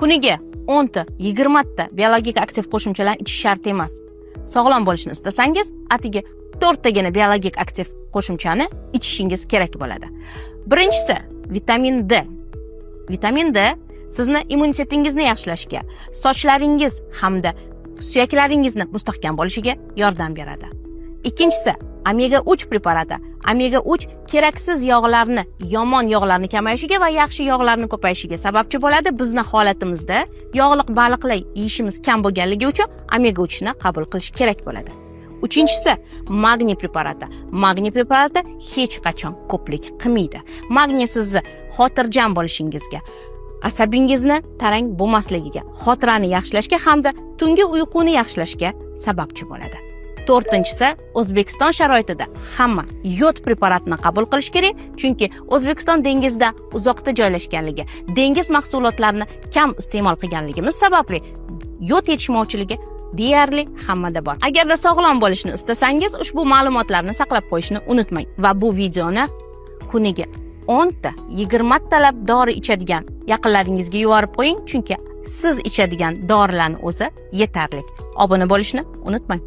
Kuniga 10 ta, 20 ta biologik aktiv qo'shimchalarni ichish shart emas. Sog'lom bo'lishni istasangiz, atigi 4 tagina biologik aktiv qo'shimchani ichishingiz kerak bo'ladi. Birinchisi vitamin D. Vitamin D sizni immunitetingizni yaxshilashga, sochlaringiz hamda suyaklaringizni mustahkam bo'lishiga yordam beradi. Ikkinchisi omega 3 preparati. Omega 3 keraksiz yog'larni, yomon yog'larni kamayishiga va yaxshi yog'larni ko'payishiga sababchi bo'ladi. Bizni holatimizda yog'liq baliqlar yeyishimiz kam bo'lganligi uchun omega 3 ni qabul qilish kerak bo'ladi. Uchinchisi magniy preparati. Magniy preparati hech qachon ko'plik qilmaydi. Magniy sizni xotirjam bo'lishingizga, asabingizni tarang bo'lmasligiga, xotirani yaxshilashga hamda tungi uyquni yaxshilashga sababchi bo'ladi. To'rtinchisi, O'zbekiston sharoitida hamma yod preparatini qabul qilish kerak, chunki O'zbekiston dengizda uzoqda joylashganligi, dengiz mahsulotlarini kam iste'mol qilganligimiz sababli yod yetishmovchiligi deyarli hammada bor. Agarda sog'lom bo'lishni istasangiz, ushbu ma'lumotlarni saqlab qo'yishni unutmang va bu videoni kuniga 10 ta, 20 talab dori ichadigan yaqinlaringizga yuborib qo'ying, chunki siz ichadigan dorilarni o'zi yetarli. Obuna bo'lishni unutmang.